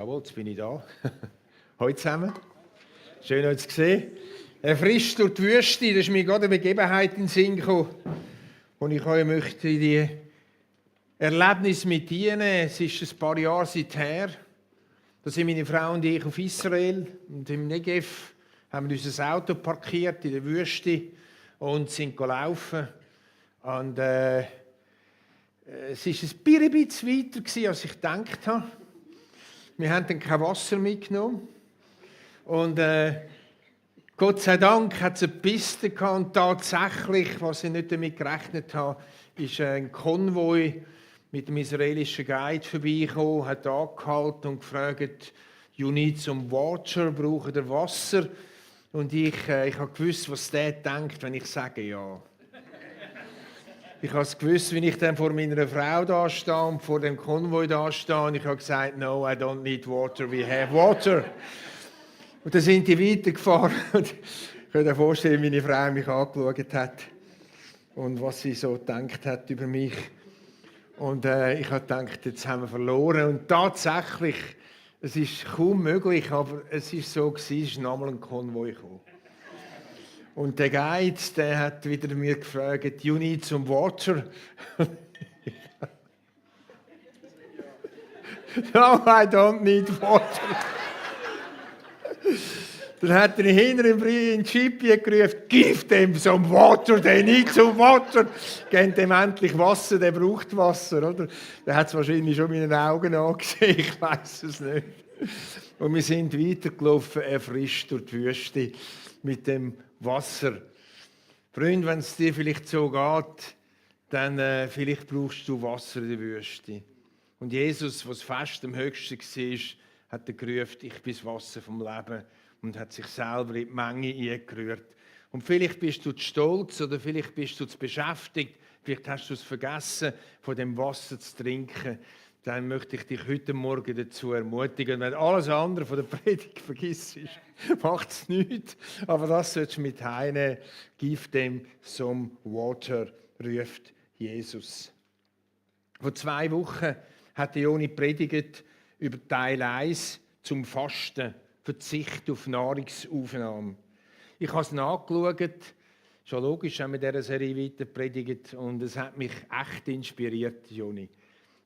Jawohl, jetzt bin ich da. Hallo zusammen. Schön, euch zu sehen. Frisch durch die Wüste, das ist mir gerade eine Begebenheit in den Sinn gekommen, und ich euch möchte die Erlebnis mit Ihnen. Es ist ein paar Jahre seither. Da sind meine Frau und ich auf Israel und im Negev haben wir unser Auto parkiert in der Wüste und sind gelaufen. Und es war ein bisschen weiter, als ich gedacht habe. Wir haben dann kein Wasser mitgenommen. Und Gott sei Dank hat es eine Piste gehabt. Und tatsächlich, was ich nicht damit gerechnet habe, ist ein Konvoi mit dem israelischen Guide vorbeigekommen, hat angehalten und gefragt, «You need some water?» «Braucht ihr Wasser?» Und ich habe gewusst, was der denkt, wenn ich sage «Ja». Ich habe es gewusst, wenn ich dann vor meiner Frau da stehe und vor dem Konvoi da stehe, und ich habe gesagt, «No, I don't need water, we have water.» Und dann sind die weitergefahren. Ich kann mir vorstellen, wie meine Frau mich angeschaut hat und was sie so gedacht hat über mich. Und ich habe gedacht, jetzt haben wir verloren. Und tatsächlich, es ist kaum möglich, aber es ist so gewesen, es ist nochmal ein Konvoi gekommen. Und der Guide, der hat wieder mir gefragt, «You need some water?» «No, I don't need water.» Dann hat er hinter in den Jeep gerufen, «Give them some water, they need some water.» «Gebt dem endlich Wasser, der braucht Wasser.» Oder? Der hat es wahrscheinlich schon mit den Augen angesehen, ich weiß es nicht. Und wir sind weitergelaufen, erfrischt durch die Wüste mit dem Wasser. Freund, wenn es dir vielleicht so geht, dann vielleicht brauchst du Wasser in der Wüste. Und Jesus, was fest am höchsten war, hat er gerufen, «Ich bin das Wasser vom Leben», und hat sich selber in die Menge eingerührt. Und vielleicht bist du zu stolz oder vielleicht bist du zu beschäftigt, vielleicht hast du es vergessen, von dem Wasser zu trinken. Dann möchte ich dich heute Morgen dazu ermutigen. Und wenn alles andere von der Predigt vergisst, macht es nichts. Aber das sollst du mit heimnehmen. «Give them some water», ruft Jesus. Vor 2 Wochen hat Joni predigt über Teil 1 zum Fasten, Verzicht auf Nahrungsaufnahme. Ich habe es nachgeschaut, schon logisch, haben wir in dieser Serie weiter predigt, und es hat mich echt inspiriert, Joni.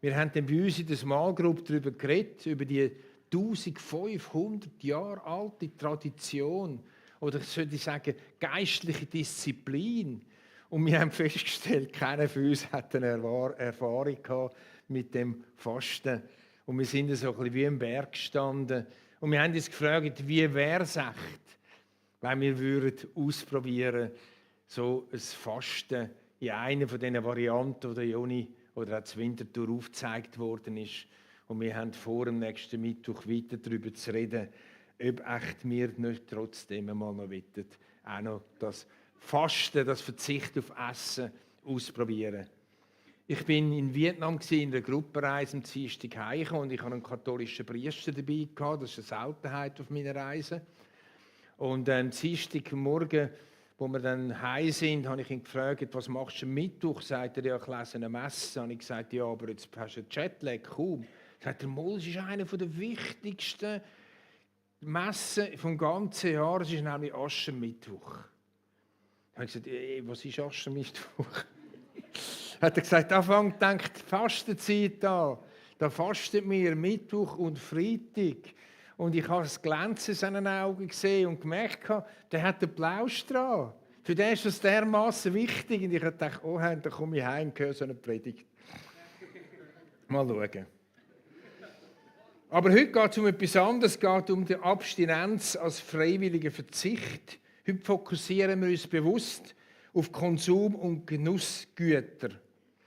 Wir haben dann bei uns in der Small Group darüber geredet, über die 1500 Jahre alte Tradition, oder ich sollte sagen, geistliche Disziplin. Und wir haben festgestellt, keiner von uns hat eine Erfahrung gehabt mit dem Fasten. Und wir sind so ein bisschen wie im Berg gestanden. Und wir haben uns gefragt, wie wäre es echt, wenn wir würden ausprobieren, so ein Fasten in einer von diesen Varianten, die Joni oder auch Winterthur aufgezeigt worden ist. Und wir haben vor, am nächsten Mittwoch weiter darüber zu reden, ob echt wir nicht trotzdem einmal noch wollen, auch noch das Fasten, das Verzicht auf Essen ausprobieren. Ich bin in Vietnam in einer Gruppenreise am Dienstag heimgekommen und ich hatte einen katholischen Priester dabei gehabt. Das ist eine Seltenheit auf meiner Reise. Und am Dienstagmorgen, wo wir dann heim sind, habe ich ihn gefragt, was machst du am Mittwoch? Sagt er, ja, ich lese eine Messe. Habe ich gesagt, ja, aber jetzt hast du einen Jetlag, kaum. Sagt er, das ist eine der wichtigsten Messen vom ganzen Jahr. Es ist nämlich Aschermittwoch. Ich habe gesagt, was ist Aschermittwoch? Hat er gesagt, da fängt die Fastenzeit an. Da fastet wir Mittwoch und Freitag. Und ich habe das Glänzen in seinen Augen gesehen und gemerkt, der hat den Plausch dran. Für den ist das dermaßen wichtig. Und ich habe gedacht, oh, da komme ich heim und höre so eine Predigt. Mal schauen. Aber heute geht es um etwas anderes. Es geht um die Abstinenz als freiwilliger Verzicht. Heute fokussieren wir uns bewusst auf Konsum- und Genussgüter.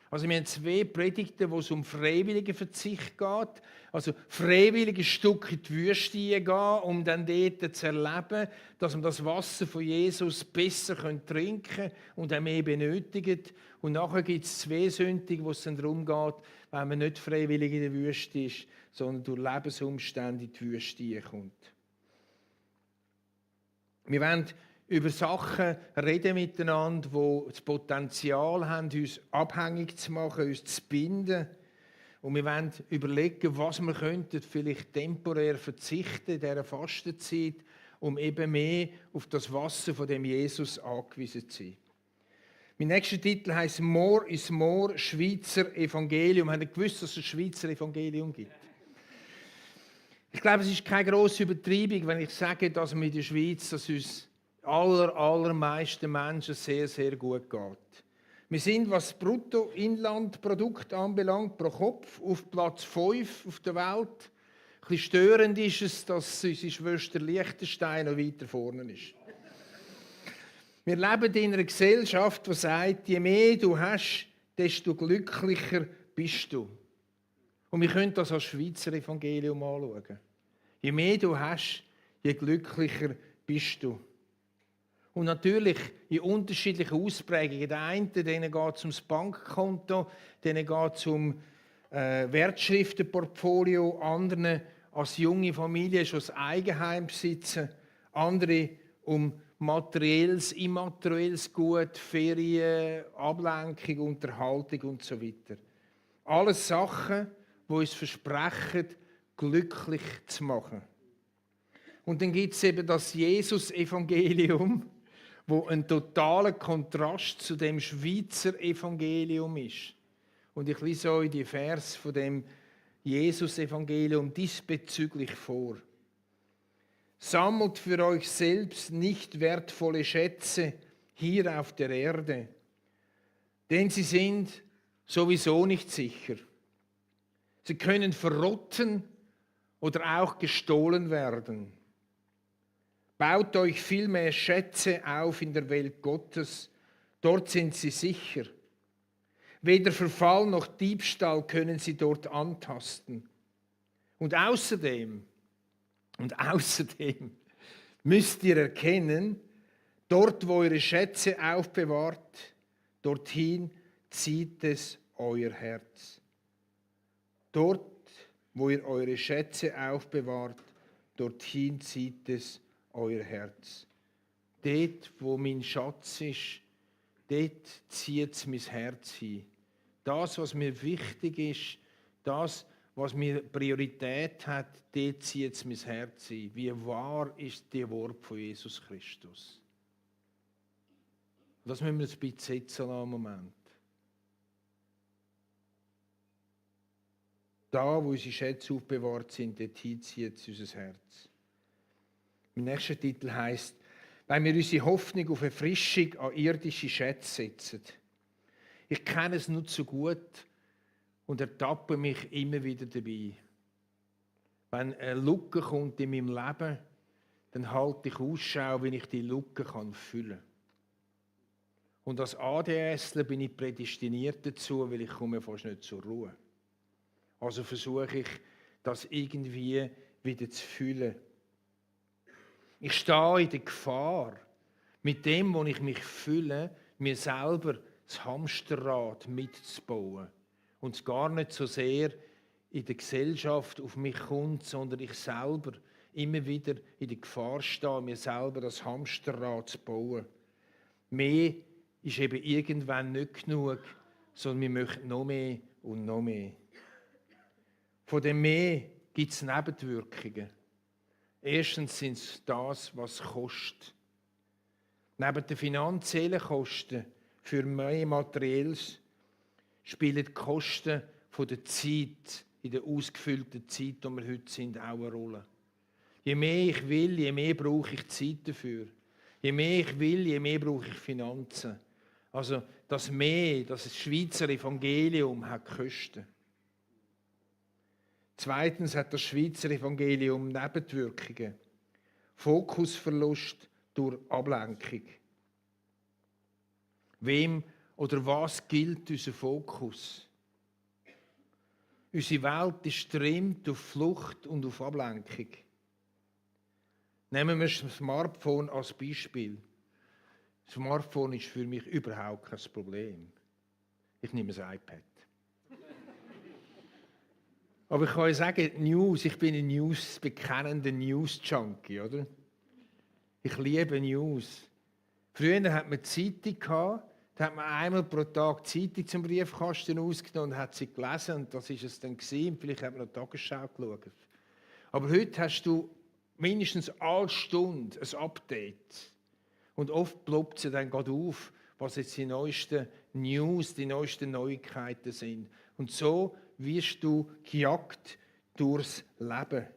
Also wir haben 2 Predigten, wo es um freiwilligen Verzicht geht. Also freiwillig ein Stück in die Wüste gehen, um dann dort zu erleben, dass man das Wasser von Jesus besser trinken kann und auch mehr benötigt. Und nachher gibt es 2 Sündigen, wo es dann darum geht, wenn man nicht freiwillig in der Wüste ist, sondern durch Lebensumstände in die Wüste kommt. Wir wollen über Sachen reden miteinander, die das Potenzial haben, uns abhängig zu machen, uns zu binden. Und wir wollen überlegen, was wir könnten vielleicht temporär verzichten in dieser Fastenzeit, um eben mehr auf das Wasser von dem Jesus angewiesen zu sein. Mein nächster Titel heisst «More is more, Schweizer Evangelium». Habt ihr gewusst, dass es ein Schweizer Evangelium gibt? Ich glaube, es ist keine grosse Übertreibung, wenn ich sage, dass wir in der Schweiz, dass uns allermeisten Menschen sehr, sehr gut geht. Wir sind, was das Bruttoinlandprodukt anbelangt, pro Kopf auf Platz 5 auf der Welt. Ein bisschen störend ist es, dass unsere Schwester Liechtenstein noch weiter vorne ist. Wir leben in einer Gesellschaft, die sagt, je mehr du hast, desto glücklicher bist du. Und wir können das als Schweizer Evangelium anschauen. Je mehr du hast, je glücklicher bist du. Und natürlich in unterschiedlichen Ausprägungen. Der einen, denen geht es ums Bankkonto, denen geht es um Wertschriftenportfolio, anderen als junge Familie schon das Eigenheim besitzen, andere um materielles, immaterielles Gut, Ferien, Ablenkung, Unterhaltung und so weiter. Alles Sachen, die uns versprechen, glücklich zu machen. Und dann gibt es eben das Jesus-Evangelium, wo ein totaler Kontrast zu dem Schweizer Evangelium ist. Und ich lese euch die Vers von dem Jesus-Evangelium diesbezüglich vor. Sammelt für euch selbst nicht wertvolle Schätze hier auf der Erde, denn sie sind sowieso nicht sicher. Sie können verrotten oder auch gestohlen werden. Baut euch vielmehr Schätze auf in der Welt Gottes, dort sind sie sicher. Weder Verfall noch Diebstahl können sie dort antasten. Und außerdem müsst ihr erkennen, dort, wo eure Schätze aufbewahrt, dorthin zieht es euer Herz. Dort, wo ihr eure Schätze aufbewahrt, dorthin zieht es euer Herz. Dort, wo mein Schatz ist, dort zieht es mein Herz hin. Das, was mir wichtig ist, das, was mir Priorität hat, dort zieht es mein Herz hin. Wie wahr ist die Wort von Jesus Christus? Das müssen wir ein bisschen sitzen lassen, Moment. Da, wo unsere Schätze aufbewahrt sind, dorthin zieht es unser Herz. Mein nächster Titel heisst, weil wir unsere Hoffnung auf Erfrischung an irdische Schätze setzen. Ich kenne es nur zu gut und ertappe mich immer wieder dabei. Wenn eine Lücke kommt in meinem Leben, dann halte ich Ausschau, wie ich die Lücke füllen kann. Und als ADSler bin ich prädestiniert dazu, weil ich komme fast nicht zur Ruhe. Also versuche ich, das irgendwie wieder zu füllen. Ich stehe in der Gefahr, mit dem, wo ich mich fühle, mir selber das Hamsterrad mitzubauen. Und es gar nicht so sehr in der Gesellschaft auf mich kommt, sondern ich selber immer wieder in der Gefahr stehe, mir selber das Hamsterrad zu bauen. Mehr ist eben irgendwann nicht genug, sondern wir möchten noch mehr und noch mehr. Von dem Mehr gibt es Nebenwirkungen. Erstens sind es das, was es kostet. Neben den finanziellen Kosten für mehr Materielles spielen die Kosten von der Zeit, in der ausgefüllten Zeit, die wir heute sind, auch eine Rolle. Je mehr ich will, je mehr brauche ich Zeit dafür. Je mehr ich will, je mehr brauche ich Finanzen. Also das Mehr, das Schweizer Evangelium hat Kosten. Zweitens hat das Schweizer Evangelium Nebenwirkungen. Fokusverlust durch Ablenkung. Wem oder was gilt unser Fokus? Unsere Welt ist getrimmt auf Flucht und auf Ablenkung. Nehmen wir das Smartphone als Beispiel. Das Smartphone ist für mich überhaupt kein Problem. Ich nehme das iPad. Aber ich kann euch sagen, News, ich bin ein bekennender News-Junkie, oder? Ich liebe News. Früher hatte man Zeitung, Da hat man einmal pro Tag die Zeitung zum Briefkasten ausgenommen und hat sie gelesen und das ist es dann gewesen. Vielleicht hat man noch die Tagesschau geschaut. Aber heute hast du mindestens alle Stunde ein Update. Und oft ploppt sie dann gerade auf, was jetzt die neuesten News, die neuesten Neuigkeiten sind. Und so wirst du gejagt durchs Leben.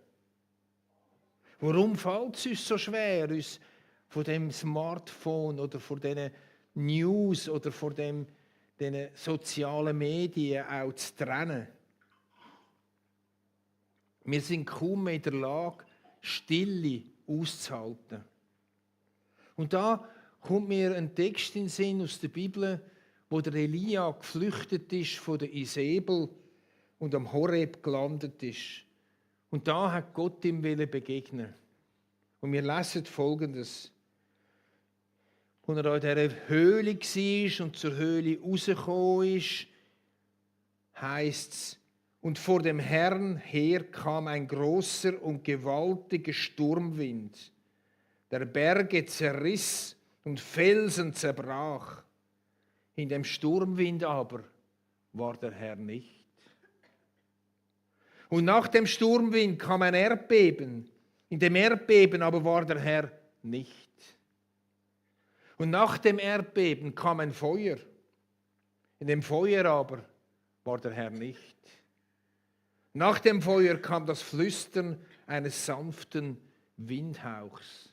Warum fällt es uns so schwer, uns von dem Smartphone oder von diesen News oder von diesen sozialen Medien auch zu trennen? Wir sind kaum mehr in der Lage, Stille auszuhalten. Und da kommt mir ein Text in den Sinn aus der Bibel, wo der Elia geflüchtet ist von der Isabel und am Horeb gelandet ist. Und da hat Gott ihm begegnen. Und wir lesen Folgendes. Als er in dieser Höhle war und zur Höhle rausgekommen ist, heisst es, und vor dem Herrn her kam ein großer und gewaltiger Sturmwind. Der Berge zerriss und Felsen zerbrach. In dem Sturmwind aber war der Herr nicht. Und nach dem Sturmwind kam ein Erdbeben. In dem Erdbeben aber war der Herr nicht. Und nach dem Erdbeben kam ein Feuer. In dem Feuer aber war der Herr nicht. Nach dem Feuer kam das Flüstern eines sanften Windhauchs.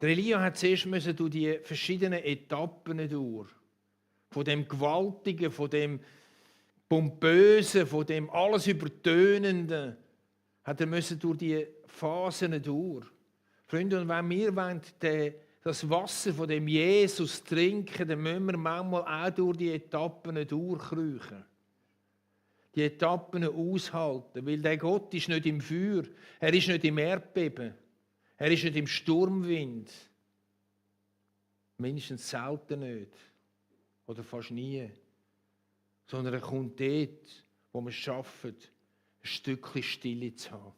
Der Elia hat zuerst durch die verschiedenen Etappen durch. Von dem Gewaltigen, von dem Pompösen, von dem alles Übertönenden, hat er durch die Phasen durch. Freunde, und wenn wir das Wasser von dem Jesus trinken, dann müssen wir manchmal auch durch die Etappen durchkriechen. Die Etappen aushalten, weil der Gott ist nicht im Feuer, er ist nicht im Erdbeben, er ist nicht im Sturmwind. Mindestens selten nicht. Oder fast nie. Sondern er kommt dort, wo wir es schaffen, ein Stückchen Stille zu haben.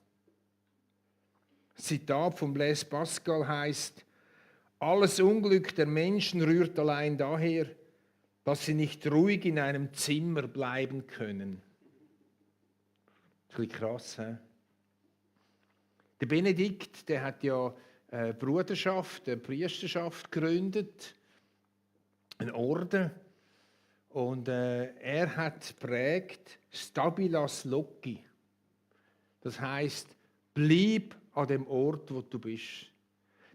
Das Zitat von Blaise Pascal heisst: Alles Unglück der Menschen rührt allein daher, dass sie nicht ruhig in einem Zimmer bleiben können. Das ist ein bisschen krass, he? Der Benedikt, der hat ja eine Bruderschaft, eine Priesterschaft gegründet, einen Orden. Und er hat geprägt Stabilas Loci. Das heisst, bleib an dem Ort, wo du bist.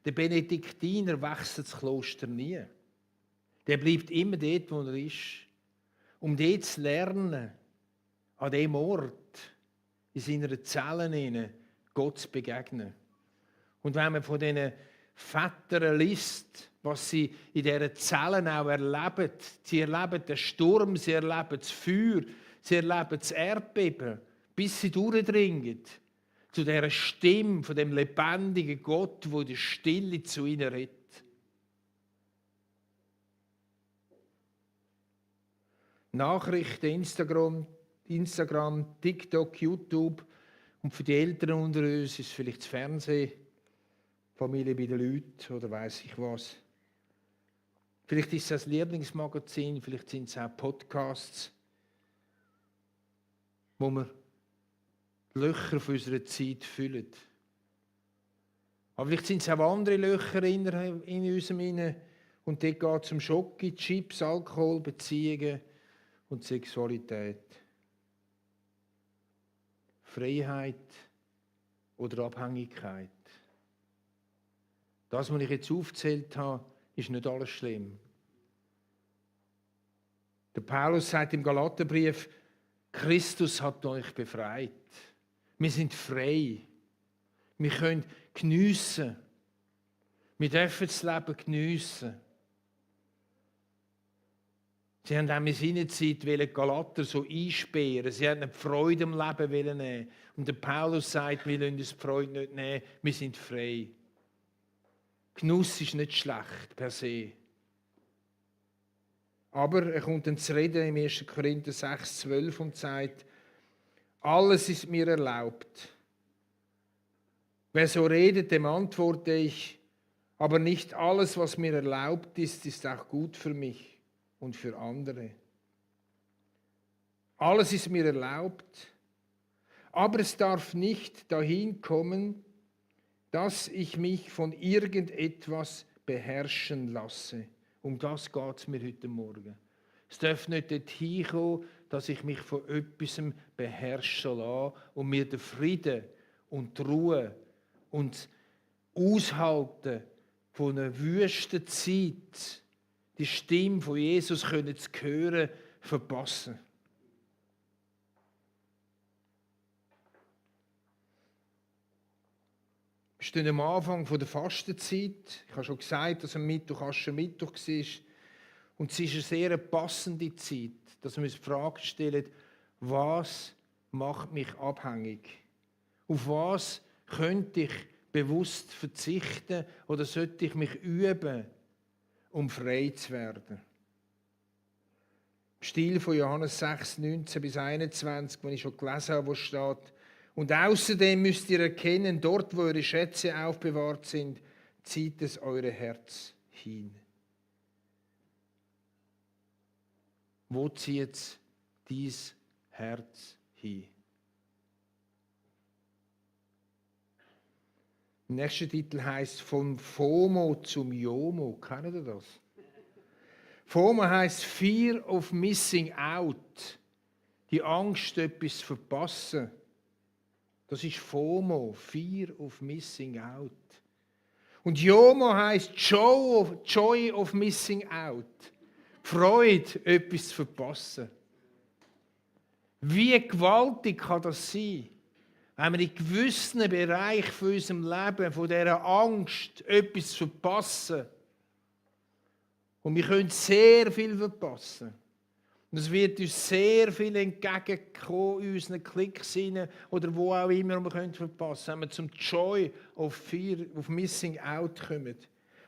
Der Benediktiner wechselt das Kloster nie. Der bleibt immer dort, wo er ist. Um dort zu lernen, an dem Ort, in seiner Zelle, Gott zu begegnen. Und wenn man von diesen Vätern liest, was sie in diesen Zellen auch erleben, sie erleben den Sturm, sie erleben das Feuer, sie erleben das Erdbeben, bis sie durchdringen zu dieser Stimme von dem lebendigen Gott, wo die Stille zu ihnen redet. Nachrichten, Instagram, TikTok, YouTube und für die Eltern unter uns ist vielleicht das Fernsehen, Familie bei den Leuten oder weiss ich was. Vielleicht ist es das Lieblingsmagazin, vielleicht sind es auch Podcasts, wo wir die Löcher von unserer Zeit füllen. Aber vielleicht sind es auch andere Löcher in unserem Innen und dort geht es um Schoki, Chips, Alkohol, Beziehungen und Sexualität. Freiheit oder Abhängigkeit. Das, was ich jetzt aufgezählt habe, ist nicht alles schlimm. Der Paulus sagt im Galaterbrief, Christus hat euch befreit. Wir sind frei. Wir können geniessen. Wir dürfen das Leben geniessen. Sie haben auch in seiner Zeit die Galater so einsperren. Sie wollten die Freude am Leben nehmen. Und der Paulus sagt, wir wollen uns die Freude nicht nehmen. Wir sind frei. Genuss ist nicht schlecht per se. Aber er kommt dann zu reden im 1. Korinther 6,12 und sagt, alles ist mir erlaubt. Wer so redet, dem antworte ich, Aber nicht alles, was mir erlaubt ist, ist auch gut für mich und für andere. Alles ist mir erlaubt, aber es darf nicht dahin kommen, dass ich mich von irgendetwas beherrschen lasse. Um das geht es mir heute Morgen. Es darf nicht dorthin kommen, dass ich mich von etwas beherrschen lasse und mir den Frieden und die Ruhe und Aushalten von einer wüsten Zeit, die Stimme von Jesus können zu hören, verpassen. Wir stehen am Anfang der Fastenzeit. Ich habe schon gesagt, dass am Mittwoch Aschermittwoch war. Und es ist eine sehr passende Zeit, dass wir uns die Frage stellen, was macht mich abhängig? Auf was könnte ich bewusst verzichten oder sollte ich mich üben, um frei zu werden? Im Stil von Johannes 6, 19 bis 21, wo ich schon gelesen habe, wo steht, und außerdem müsst ihr erkennen, dort, wo eure Schätze aufbewahrt sind, zieht es eure Herz hin. Wo zieht dies Herz hin? Der nächste Titel heißt Vom FOMO zum JOMO. Kennt ihr das? FOMO heißt Fear of Missing Out. Die Angst, etwas zu verpassen. Das ist FOMO, Fear of Missing Out. Und JOMO heißt Joy of Missing Out. Freude, etwas zu verpassen. Wie gewaltig kann das sein, wenn wir in gewissen Bereichen von unserem Leben, von dieser Angst, etwas zu verpassen. Und wir können sehr viel verpassen. Und es wird uns sehr viel entgegenkommen in unseren Klicks hinein oder wo auch immer wir können verpassen, wenn wir zum Joy of Fear, of Missing Out kommen.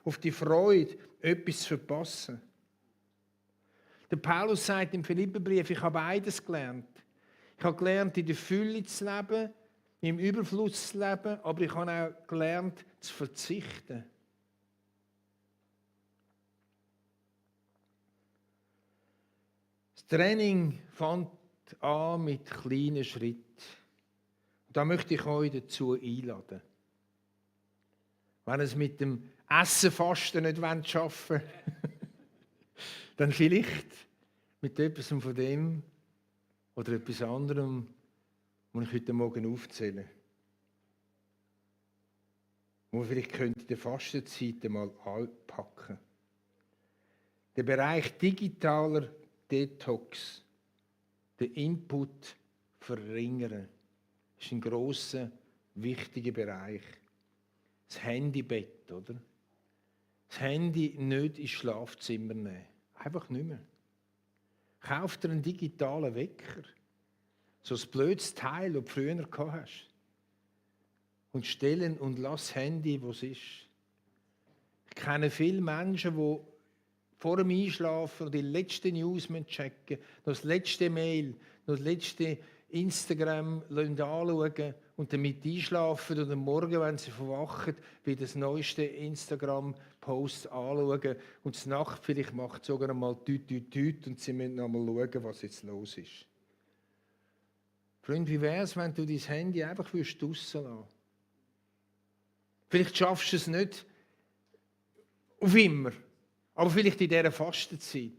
Auf die Freude, etwas zu verpassen. Der Paulus sagt im Philipperbrief, ich habe beides gelernt. Ich habe gelernt, in der Fülle zu leben, im Überfluss zu leben, aber ich habe auch gelernt, zu verzichten. Das Training fängt an mit kleinen Schritten. Und da möchte ich euch dazu einladen. Wenn ihr es mit dem Essenfasten nicht schaffen wollt, dann vielleicht mit etwas von dem oder etwas anderem, was ich heute Morgen aufzähle. Wo wir vielleicht in der Fastenzeit mal anpacken. Der Bereich digitaler Detox, den Input verringern, ist ein grosser, wichtiger Bereich. Das Handybett, oder? Das Handy nicht ins Schlafzimmer nehmen. Einfach nicht mehr. Kauf dir einen digitalen Wecker. So ein blödes Teil, das du früher gehabt hast. Und stellen und lass das Handy, wo es ist. Ich kenne viele Menschen, die vor dem Einschlafen die letzte News checken, noch das letzte Mail, noch das letzte Instagram anschauen und damit einschlafen und am Morgen, wenn sie verwachen, wieder das neueste Instagram-Post anschauen und die Nacht vielleicht macht sogar einmal tüt und sie müssen noch einmal schauen, was jetzt los ist. Freund, wie wäre es, wenn du dein Handy einfach draussen lassen würdest? Vielleicht schaffst du es nicht auf immer, aber vielleicht in dieser Fastenzeit.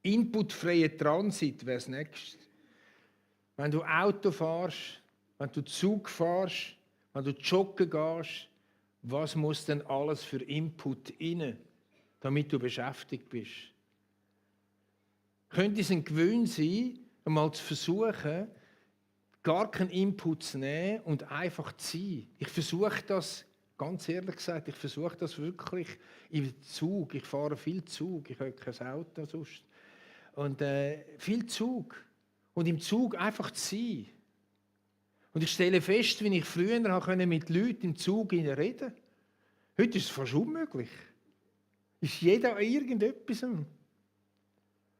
Inputfreie Transit wäre das Nächste. Wenn du Auto fährst, wenn du Zug fährst, wenn du joggen gehst, was muss denn alles für Input rein, damit du beschäftigt bist? Könnte es ein Gewinn sein, einmal zu versuchen, gar keinen Input zu nehmen und einfach zu sein? Ich versuche das, ganz ehrlich gesagt, ich versuche das wirklich im Zug. Ich fahre viel Zug, ich habe kein Auto sonst. Und viel Zug. Und im Zug einfach zu sein. Und ich stelle fest, wie ich früher mit Leuten im Zug reden konnte. Heute ist es fast unmöglich. Ist jeder an irgendetwas.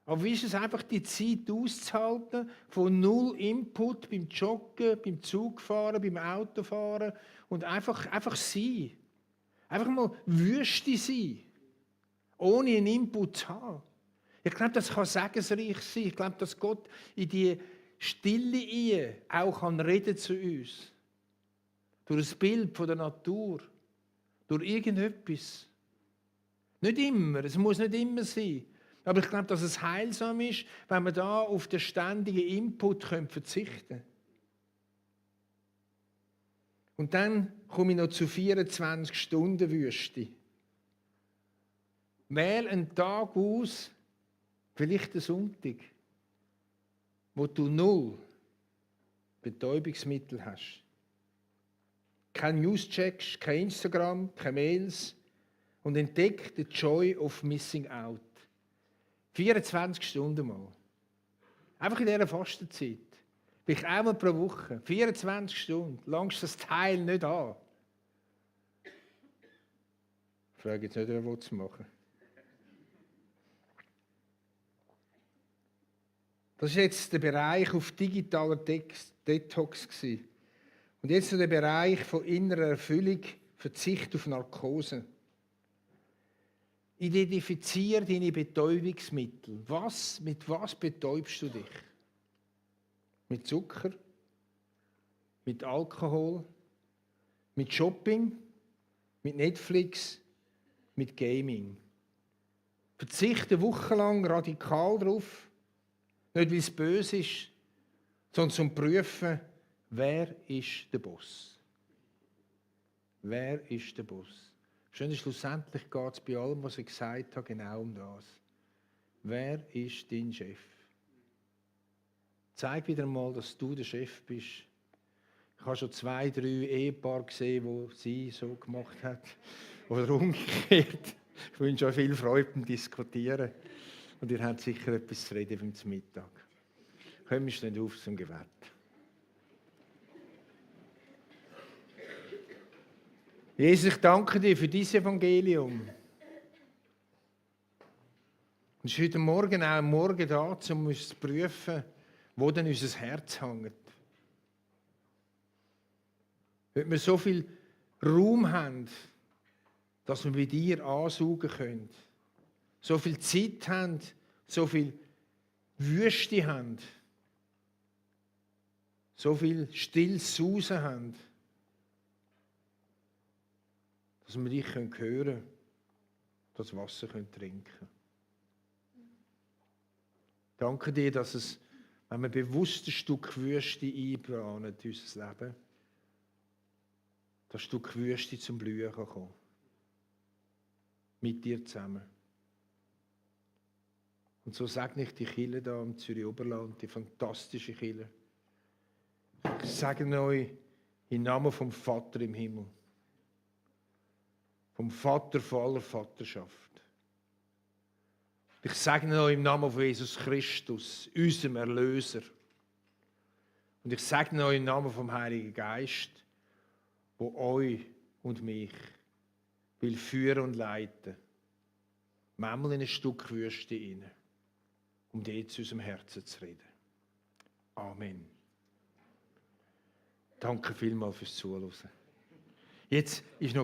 Aber wie ist es einfach, die Zeit auszuhalten, von null Input beim Joggen, beim Zugfahren, beim Autofahren und einfach sein. Einfach mal Wüste sein, ohne einen Input zu haben. Ich glaube, das kann segensreich sein. Ich glaube, dass Gott in die Stille auch reden zu uns. Durch das Bild von der Natur, durch irgendetwas. Nicht immer, es muss nicht immer sein. Aber ich glaube, dass es heilsam ist, wenn wir da auf den ständigen Input verzichten können. Und dann komme ich noch zu 24 Stunden Wüste. Wähl einen Tag aus, vielleicht einen Sonntag, wo du null Betäubungsmittel hast. Kein News-Checks, kein Instagram, keine Mails und entdeck the joy of missing out. 24 Stunden mal. Einfach in dieser Fastenzeit. Vielleicht einmal pro Woche. 24 Stunden. Langst das Teil nicht an. Ich frage jetzt nicht, wer es machen. Das war jetzt der Bereich auf digitaler Detox. Und jetzt der Bereich von innerer Erfüllung, Verzicht auf Narkose. Identifiziere deine Betäubungsmittel. Mit was betäubst du dich? Mit Zucker? Mit Alkohol? Mit Shopping? Mit Netflix? Mit Gaming? Verzichte wochenlang radikal drauf. Nicht, weil es böse ist, sondern zum Prüfen, wer ist der Boss? Wer ist der Boss? Schlussendlich geht es bei allem, was ich gesagt habe, genau um das. Wer ist dein Chef? Zeig wieder mal, dass du der Chef bist. Ich habe schon 2, 3 Ehepaare gesehen, wo sie so gemacht hat. Oder umgekehrt. Ich wünsche euch viel Freude beim Diskutieren. Und ihr habt sicher etwas zu reden beim Mittag. Kommen wir nicht auf zum Gebet. Jesus, ich danke dir für dieses Evangelium. Und es ist heute Morgen auch ein Morgen da, um uns zu prüfen, wo denn unser Herz hängt. Wenn wir so viel Raum haben, dass wir bei dir ansaugen können. So viel Zeit haben, so viel Wüste haben. So viel stilles Sausen haben. Dass wir dich hören können, das Wasser trinken können. Danke dir, dass es, wenn wir bewusst ein Stück Wüste einplanen in unser Leben, das Stück Wüste zum Blühen kann kommen. Mit dir zusammen. Und so segne ich die Kirche da im Zürich Oberland, die fantastische Kirche. Ich segne euch im Namen vom Vater im Himmel. Vom Vater von aller Vaterschaft. Ich segne euch im Namen von Jesus Christus, unserem Erlöser. Und ich segne euch im Namen vom Heiligen Geist, wo euch und mich will führen und leiten. Manchmal in ein Stück Wüste hinein, um dort zu unserem Herzen zu reden. Amen. Danke vielmals fürs Zuhören. Jetzt ist noch